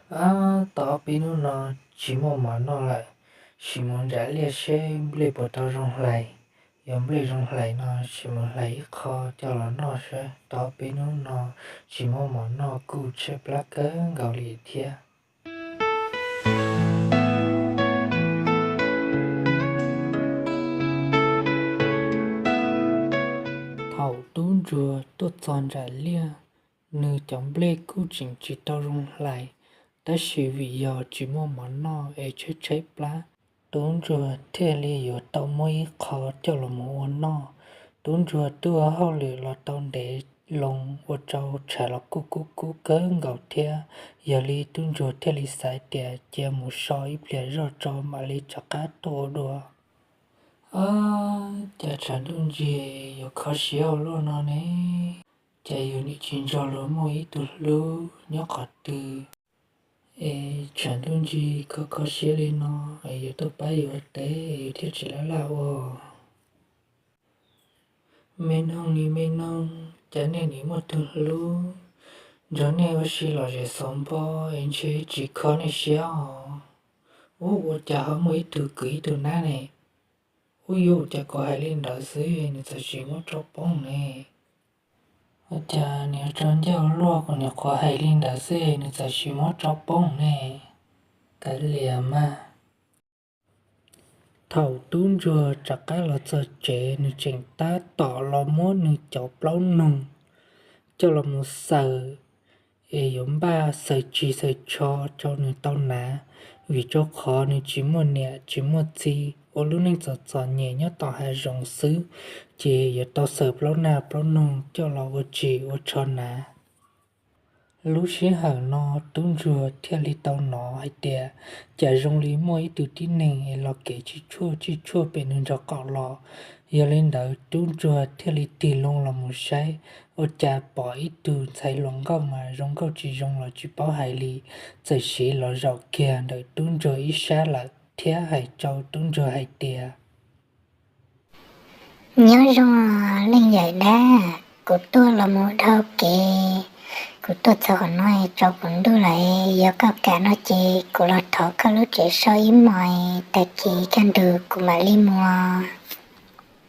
Ab, tau ob peb hnub no tsis muaj mov noj lawm, sim mus nram liaj seb nplej puas tau zoo hlais. Yog nplej zoo hlais no sim mus hlais ib qho coj los noj seb. Tau ob peb hnub no tsis muaj mov noj kuj tshaib plab kawg nkaus li thiab. Thaum tub ntsuag tuaj txog nram liaj, nws cov nplej kuj tseem tsis tau zoo hlais, tab sis vim yog tsis muaj mov noj es tshaib tshaib plab, tub ntsuag thiaj li yuav tau muab ib qho coj los mus ua noj. Tub ntsuag tuaj hauj lwm los tau ntev loo ua rau tshav los kuj kub kub kawg nkaus thiab. Yog li tub ntsuag thiaj li xav tias cia mus so ib pliag zoj tso mam li rov qab tuaj ua dua. Ab, cas tshav ntuj ntsig yuav kho siab ua luaj no ne? Cas yus nim tsis nrog luag muaj ib tug hlub nyob qhov twg, es tshav ntuj ntsig kho kho siab li no, es yuav tuaj pab yus ua teb yus thiaj tsis laj laj ua. Me noog ni me noog, cas nej nim muaj tug hlub nrog nej ua si lom zem xauv npo es ntshe tsis kho nej siab os. Ub, ua cas ho muaj ib tug kwv ib tug nab ne? Ub, yuav cas kuv hais li ntawd xwb nws txawm sim muab tso poob ne? Ua cas nws tso ncauj luaj kuv nyuam qhuav hais li ntawd xwb nws txawm sim muab tso poob ne? Kav liam mas. Thaum tub ntsuag rov qab los txog tsev nws tseem tab tom los muab nws cov plaub noog coj los mus xaws, es yuav npaj xaws tshis xaws tsho rau nws tau hnav, vim rau qhov nws tsis muaj niam tsis muaj txiv, ua lub neej txom txom nyem nyob tom hav zoov xwb, ces yuav tau xaws plaub nag plaub noog coj los ua tshis ua tsho hnav. Lub sij hawm no tub ntsuag thiaj li tau hnov hais tias cas zoo li muaj ib tug tib neeg es los kev tsij tshuaj tsij tshuaj pem nws nraub qaum los. Yog li ntawd tub ntsuag thiaj li tig loo los mus saib, ua cas pom ib tug ntxhais hluas nkauj mas zoo nkauj tsis zoo los tsis paub hais li, txawm siv los zaum kiag ntawm tub ntsuag ib sab lawm thiab hais rau tub ntsuag hais tias, nyob zoo leej yawm dab, kuv tuaj los mus dhau kev, kuv tuaj txog qhov no es tsaus kuv ntuj lawm, yog koj kam no ces kuv los thov koj lub tsev so ib hmos, tag kis kaj ntug kuv mam li mus.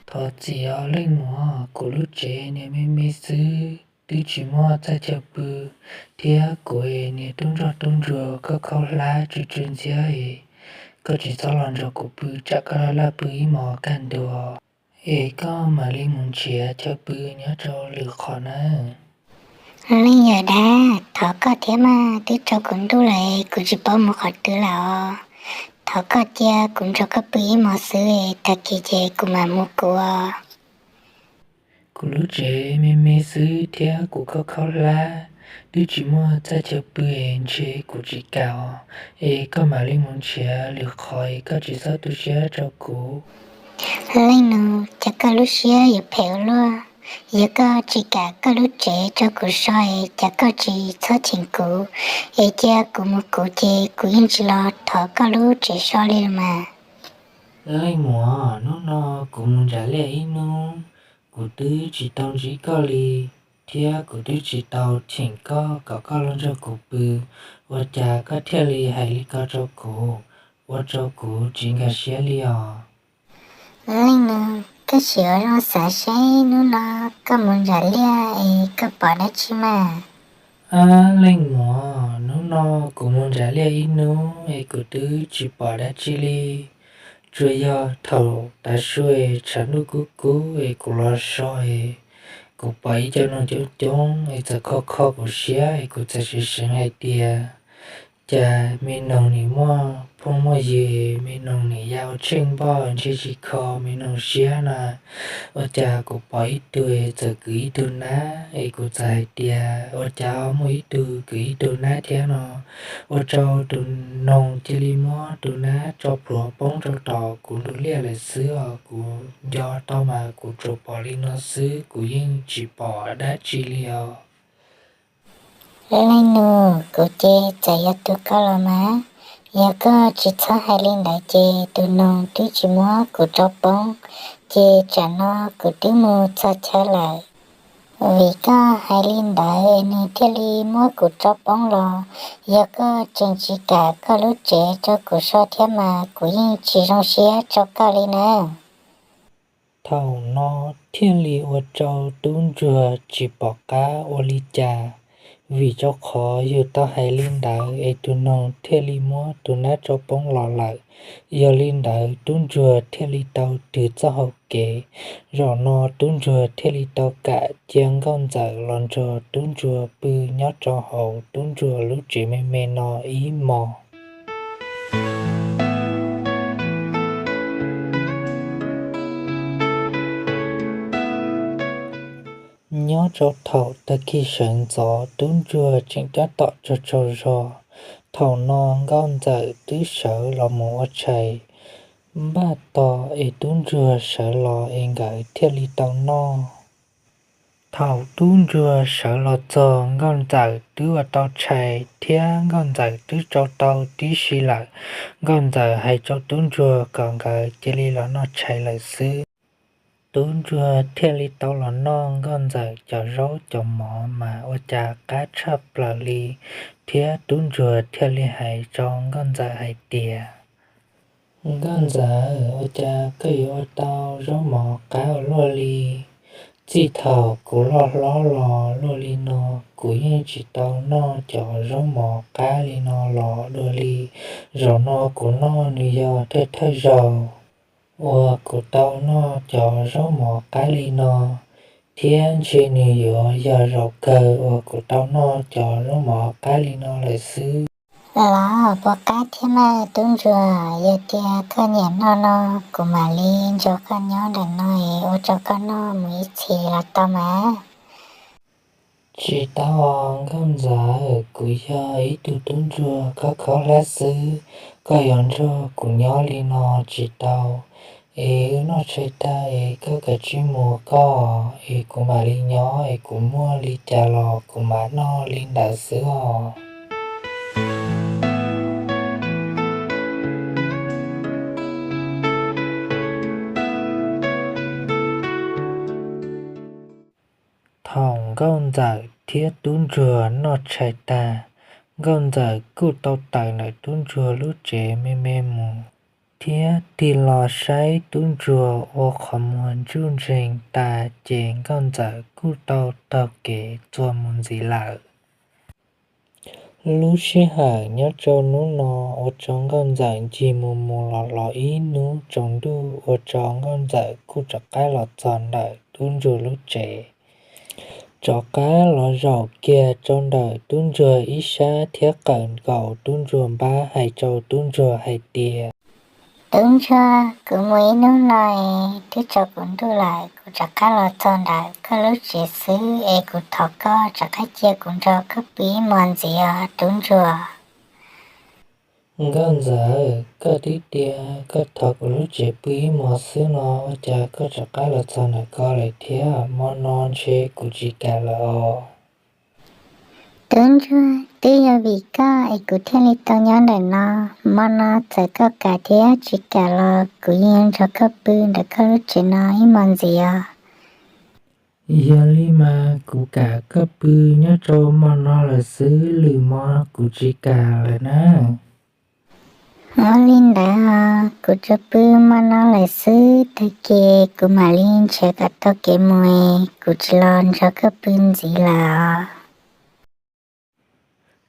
Thov txim os leej muam, kuv lub tsev niag me me xwb twb tsis muaj txaj chaw pw, thiab kuv niag tub ntsoj tub ntsuag khaub khaub hlab tsw tsw ntxhiab es, koj tsis txhob los nrog kuv pw tsam koj laj laj pw ib hmos kaj ntug, es koj mam li mus nrhiav chaw pw nyob rau lwm qhov nawb. Leej yawm dab, thov koj thiab mas, twb tsaus kuv ntuj lawm kuv tsis paub mus qhov twg lawm os. Thov koj cia kuv nrog koj pw ib hmos xwb, tag kis ces kuv mam mus kuv. Kuv lub tsev me me xwb thiab kuv khaub khaub hlab, twb tsis muaj txaj chaw pw es ntshe kuv tsis kam os, es koj mam li mus nrhiav lwm qhov es koj tsis txhob tu siab rau kuv. Leej nus, cas koj lub siab yuav phem ua luaj, yog koj tsis kam koj lub tsev rau kuv so es cas koj tsis txhob cheem kuv, es cia kuv mus kuv ces kuv yeej tsis los thov koj lub tsev so li los mas. Leej muam, hnub no kuv mus nram liaj ib hnub, kuv twb tsis tau ntsib koj li, thiab kuv twb tsis tau cheem koj kom koj los nrog kuv pw, ua cas koj thiaj li hais li ko rau kuv, ua rau kuv tsis nkag siab li os. Leej nus, koj sim ua zoo xav seb hnub no koj mus nram liaj es koj pom dab tsi mas. Ab leej muam, hnub no kuv mus nram liaj ib hnub es kuv twb tsis pom dab tsi li. Tsuas yog thaum tav su es tshav ntuj kub kub es kuv los so es kuv pom ib co noog coob coob es txawm kho kho kuv siab es kuv txawm seev seev hais tias, cas me noog nim muaj phooj muaj ywg, me noog nim ya ua tsheej npoj ntshe tsis kho me noog siab na. Ua cas kuv pom ib tug txawm kwv ib tug nab es kuv txawm hais tias ua cas ho muaj ib tug kwv ib tug nab thiab no, ua rau tus noog cia li muab tus nab tso plhuav poob rau tom kuv ntug liaj lawm xwb os. Kuv nco tau mas kuv tsuas pom li no xwb, kuv yeej tsis pom dab tsi li os. Leej nus, kuv ces txawm yog tus koj los mas, yog koj tsis txhob hais li ntawd ces tus noog twb tsis muab kuv tso poob, ces tsam no kuv twb mus txog chaw lawm. Vim koj hais li ntawd nws thiaj li muab kuv tso poob los. Yog koj tseem tsis kam koj lub tsev rau kuv so thiab mas kuv yeej tsis zoo siab rau koj li na. Thaum no thiaj li ua rau tub ntsuag tsis pom qab ua li cas, vim rau qhov yus tau hais li ntawd es tus noog thiaj li muab tus nab tso poob los lawm. Yog li ntawd tub ntsuag thiaj li tau twg txoj hau kev. Zaum no tub ntsuag thiaj li tau kam cia nkauj ntxawm los nrog tub ntsuag pw nyob rau hauv tub ntsuag lub tsev me me no ib hmos. Nyob rau thaum tag kis sawv ntxov tub ntsuag tseem tab tom tsaug tsaug zog. Thaum no nkauj ntxawm twb sawv los mus ua tshais npaj tos es tub ntsuag sawv los es nkawd thiaj li tau noj. Thaum tub ntsuag sawv los txog nkauj ntxawm twb ua tau tshais thiab nkauj ntxawm twb tsau tau tib si lawm. Nkauj ntxawm hais rau tub ntsuag kom nkawd cia li los noj tshais lawm xwb. Tub ntsuag thiaj li tau los noj nkauj ntxawm cov zaub cov mov mas ua cas qab tshaj plaws li, thiab tub ntsuag thiaj li hais rau nkauj ntxawm hais tias, Nkauj ntxawm, ua cas koj yuav ua tau zaub mov qab ua luaj li? Txij thaum kuv loj hlob los luaj li no, kuv yeej tsis tau noj cov zaub mov qab li no los dua li. Zaum no kuv noj nws yog thawj thawj zaus uas kuv tau noj cov zaub mov qab li no, thiab ntshe nws yuav yog zaum kawg uas kuv tau noj cov zaub mov qab li no lawm xwb. Los puas qab thiab mas tub ntsuag, yog tias koj nyiam noj no, kuv mam li nrog koj nyob ntawm no es ua rau koj noj mus ib txhis los tau mas. Tsis tau os nkauj ntxawm, kuv yog ib tug tub ntsuag khaub khaub hlab xwb, koj yuav nrog kuv nyob li no tsis tau, es wb noj tshais tag es koj kav tsij mus koj, es kuv mam li nyob, es kuv muaj li cas los kuv mam noj li ntawd xwb os. Thaum nkauj ntxawm thiab tub ntsuag noj tshais tag, nkauj ntxawm kuj tau tawm ntawm tub ntsuag lub tsev me me mus, thiab tig los saib tub ntsuag ua qhov muag ntsuj ntseg tas ces nkauj ntxawm kuj tau taug kev txuas mus ntxiv lawm. Lub sij hawm nyob rau hnub no ua rau nkauj ntxawm ncig mus mus los los ib hnub tsaus ntuj ua rau nkauj ntxawm kuj rov qab los txog ntawm tub ntsuag lub tsev. Rov qab los zaum kiag rau ntawm tub ntsuag ib sab thiab qawm nkaus tub ntsuag npab hais rau tub ntsuag hais tias, Tub ntsuag, kuv mus ib hnub no es twb tsaus kuv ntuj lawm, kuv rov qab los txog ntawm koj lub tsev xwb es kuv thov koj rov qab cia kuv nrog koj pw ib hmos ntxiv os tub ntsuag. Nkauj ntxawm, koj twb tias koj thov kuv lub tsev pw ib hmos xwb no, ua cas koj rov qab los txog ntawm ko lawm thiab? Hmo no ntshe kuv tsis kam lawm os. Tub ntsuag, twb yog vim koj es kuv thiaj li tau nyob ntawm no. Hmo no txawm koj kam thiab tsis kam los kuv yeej yuav nrog koj pw ntawm koj lub tsev no ib hmos ntxiv os. Yog li mas kuv kam koj pw nyob rau hmo no lawm xwb, lwm hmo kuv tsis kam lawm na. Ua li ntawd os, kuv tsuas pw hmo no lawm xwb, tag kis kuv mam li nrhiav kom tau kev mus, kuv tsis los nrog koj pw ntxiv lawm os.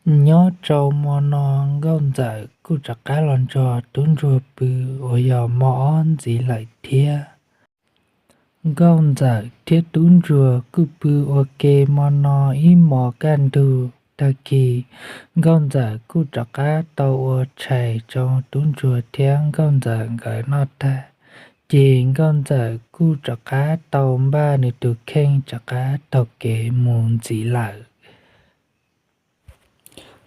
Nyob rau hmo no nkauj ntxawm kuj rov qab los nrog tub ntsuag pw uas yog hmo ob ntxiv lawm thiab. Nkauj ntxawm thiab tub ntsuag kuj pw ua ke hmo no ib hmos kaj ntug, tag kis nkauj ntxawm kuj rov qab tau ua tshais rau tub ntsuag thiab nkauj ntxawm nkawd noj tag, ces nkauj ntxawm kuj rov qab tau npaj nws tus kheej rov qab taug kev mus ntxiv lawm.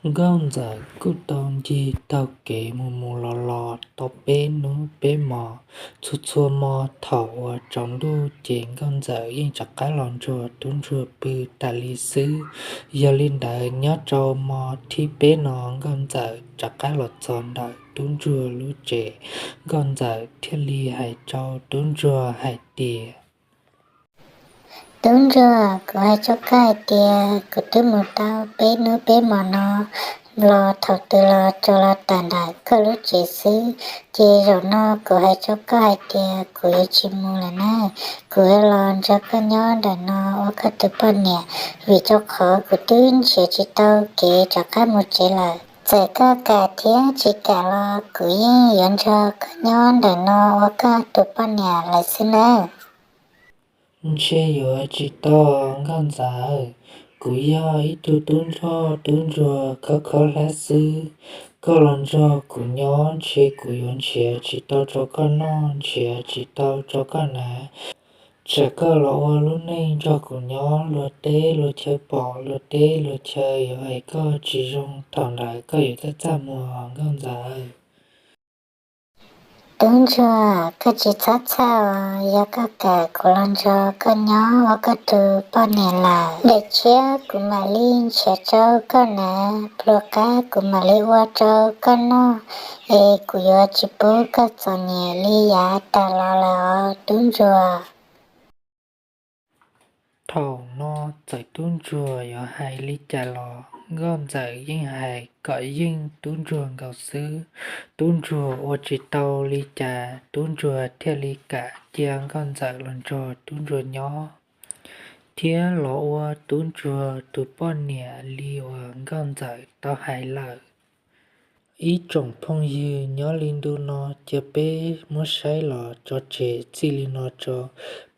Nkauj ntxawm kuj tau ncig taug kev mus mus los los tau peb hnub peb hmos, txhua txhua hmo thaum uas tsaus ntuj ces nkauj ntxawm yeej rov qab los nrog tub ntsuag pw tas li xwb. Yog li ntawd nyob rau hmo thib peb no nkauj ntxawm rov qab los txog ntawm tub ntsuag lub tsev, nkauj ntxawm thiaj li hais rau tub ntsuag hais tias, Tub ntsuag, kuv hais rau koj hais tias kuv twb mus tau peb hnub peb hmos no los, thaum twg los tsuas los tawm ntawm koj lub tsev xwb, ces zaum no kuv hais rau koj hais tias kuv yuav tsis mus lawm na. Kuv yuav los nrog koj nyob ntawm no ua koj tus poj niam, vim rau qhov kuv twb nrhiav tsis tau kev rov qab mus tsev lawm. Txawm koj kam thiab tsis kam los kuv yeej yuav nrog koj nyob ntawm no ua koj tus poj niam lawm xwb nawb. Ntshe yuav tsis tau, nkauj ntxawm. Kuv yog ib tug tub ntsuag, tub ntsuag khaub khaub hlab xwb. Koj los nrog kuv nyob ntshe kuv yuav nrhiav tsis tau rau koj noj, nrhiav tsis tau rau koj hnav. Tsam koj los ua lub neej nrog kuv nyob, luag teb luag chaw pom, luag teb luag chaw yuav hais koj tsis zoo, thaum ntawd koj yuav txaj txaj muag, nkauj ntxawm. Tub ntsuag, koj tsis txhob txhawj os, yog koj kam kuv los nrog koj nyob ua koj tus poj niam lawm, daim tshiab kuv mam li nrhiav rau koj hnav, pluas qab kuv mam li ua rau koj noj, es kuv yuav tsis pub koj txom nyem li yav tas los lawm os, tub ntsuag. Thaum no txawm tub ntsuag yuav hais li cas los nkauj ntxawm yeej hais kom yeej tub ntsuag nkaus xwb. Tub ntsuag ua tsis tau li cas, tub ntsuag thiaj li kam cia nkauj ntxawm los nrog tub ntsuag nyob, thiab los ua tub ntsuag tus poj niam li uas nkauj ntxawm tau hais lawm. Ib tsoom phooj ywg, nyob li ntu no cia peb muab saib los tso tseg txij li no tso,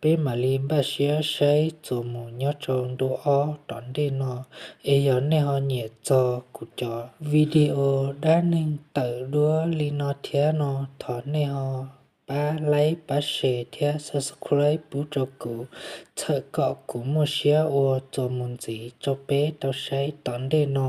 peb mam li npaj siab saib txuas mus nyob rau ntu ob tom ntej no. Es yog nej ho nyiam txog kuv cov video dab neeg tawm duab li no thiab no, thov nej ho pab like, pab share thiab subscribe pub rau kuv, txhawm kom kuv muaj siab ua txuas mus ntxiv rau peb tau saib tom ntej no.